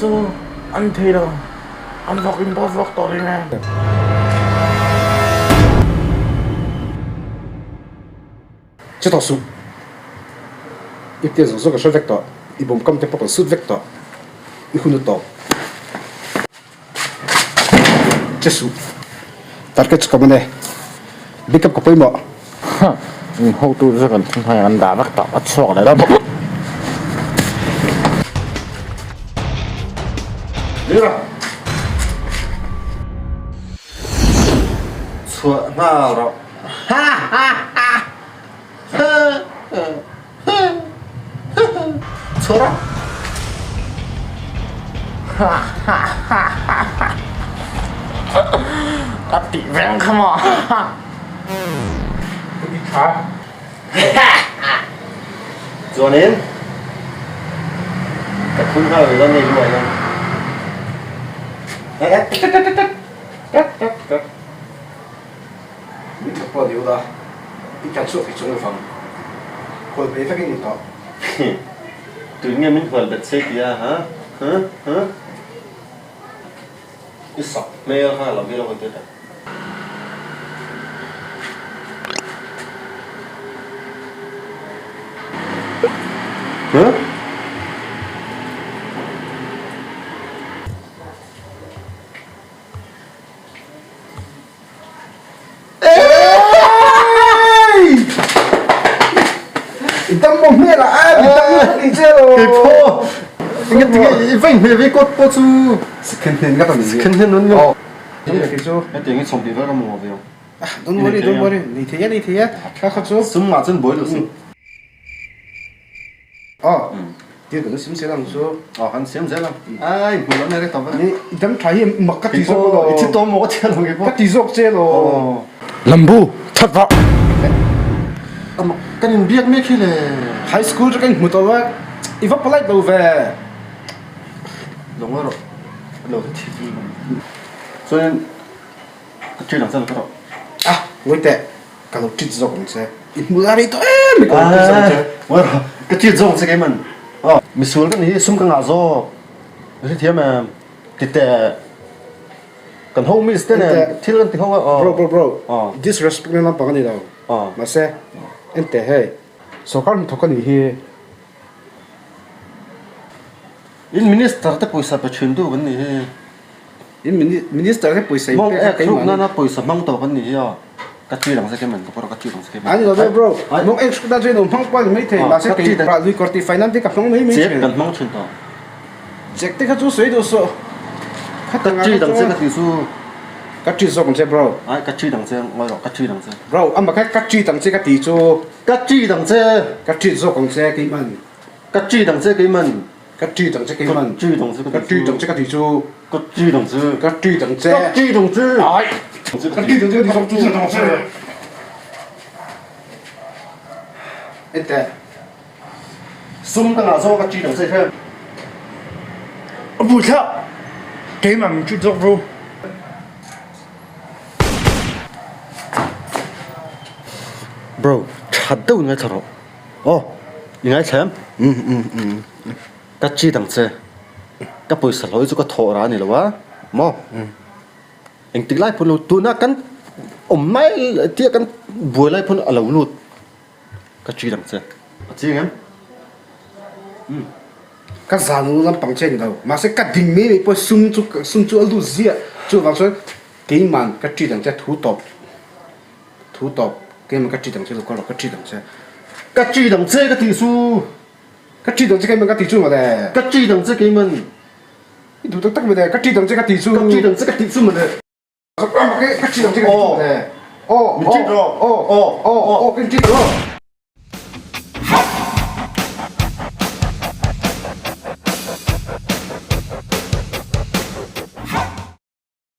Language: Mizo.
chu an thei lo, an vawk in pawh vawk tawh reng e. Che tawh suh. I tia zawng zawng ka hre vek tawh, i bawm kam te pawh kan sut vek tawh, i hun a tawp. Che suh. Target chu ka man e. Big up ka pawimawh. Huh. In hotu chu kan thunghai an dah vek tawh, a chhuak leh dawn. Lira. Chhuah nghal rawh. Ha ha ha. Chhuah rawh. Ka tih veng kha maw. I tha. Chuanin ka thun nghal ve dawn nei luai hian. Min thawk pawh ni ula, i tlan chhuak thei chung lovang. Hual ve vek i ni tawh. Tui nge min hual bet se tia ha? Ha? Ha? I sak hmel kha lo hmel a hawi teh tak. Ha? I dam maw hmel ah ai mi dam ka ti che lo. Kei phaw. Inga tinge i vain hmel ve kawt pawh chu. Sikhen hnen ka ni. Sikhen hnen nun lo. Kei chu. Hetiang hi chhawm tih vel ka maw ve. Don't worry don't worry. Nei thei a nei thei a. Kha kha chu. Sum ngah chuan buai lo si. Aw, thil kan siam zel ang chu. Aw, kan siam zel ang. Ai, hmu lam ere tawp a. Ni, i dam tha hi mak ka ti zawk lo. I thi tawm maw ka ti lo nge pawh. Ka ti zawk che lo. Lambu, that vah. Amak, kan inbiak mek hi le. High school chu kan hmu tawh a, i va polite lo ve. Lo ngawi rawh, lo thi thi. Chuan ka ṭhi lang che lo ka rawh. Ah, ngawi teh. Ka lo ṭit zawk ang che. I hmu la rei tawh em i ka lo ṭit zawk ang che. Ka ṭit zawk ang che keiman. Misual ka ni hi sum ka ngah zawk. Ka hrethiam em? Ti teh. Kan homies te nen thil kan ti ho a. Bro bro bro. Disrespect na lampang a ni lo. Mahse enteh hei. Sorkar hnathawk ka nih hi. In minister te pawisa pe thin tu kan nih hi. In minister te pawisa in pek a keimah ni. Nana pawisa hmang tawh kan nih hi a. Ka ṭi lang se keimah ka pawh ka ṭi lang se keimah. Ani lo ve bro. Mong ek hruk na chu in hmang kual mai thei. Mahse kei lui kawr tih fai nan te ka hmang mai mai thin. Check kan hmang thin tawh. Check te kha chu sawi duh suh. Ka ṭi dang che ka tih chu. Ka ṭi zawk ang che bro. Ai ka ṭi dang che ngawi rawh ka ṭi dang che. Bro amah kha ka ṭi dang che ka tih chu. Ka ṭi dang che. Ka ṭi zawk ang che keimah. Ka ṭi dang che keiman. Ka ṭi dang che keiman. Ka ṭi dang che ka ṭi dang che ka ti chu. Ka ṭi dang che. Ka ṭi dang che. Ka ṭi dang che. Ai. Ka ṭi dang che ka ti chu. Dang che. Ente. Sum ka ngah zawk ka ṭi dang che kha. A bu thlak. Keimah min ṭit zawk ru. Bro, ṭhat deuh in ngaithla rawh. Aw, i ngaithla em? Umm umm umm. Ka cheat ang che. Ka pawisa hlawh hi chu ka thawh rah a ni lo a, maw? Engtik lai pawn lo tuna kan awm mai tia kan buai lai pawn a lo lut. Ka cheat ang che. A chiang em? Umm. Ka zan lu lampang che ni lo. Mahse ka ding mai mai pawh sum chu sum chu a lut ziah. Chuvang chuan keiman ka cheat ang che thu tawp. Thu tawp, keimah ka ṭit ang che lo ka ṭit ang che. Ka ṭit ang che ka tih chu. Ka ṭit ang che keimah ka tih chu mawle. Ka ṭit ang che keiman. I duh tak tak mawle, ka ṭit ang che ka tih chu. Ka ṭit ang che ka tih chu mawle. Ka ṭit ang che ka tih chu mawle. Aw. Min ṭit rawh. Aw. Aw. Aw. Aw. Ka in ṭit rawh.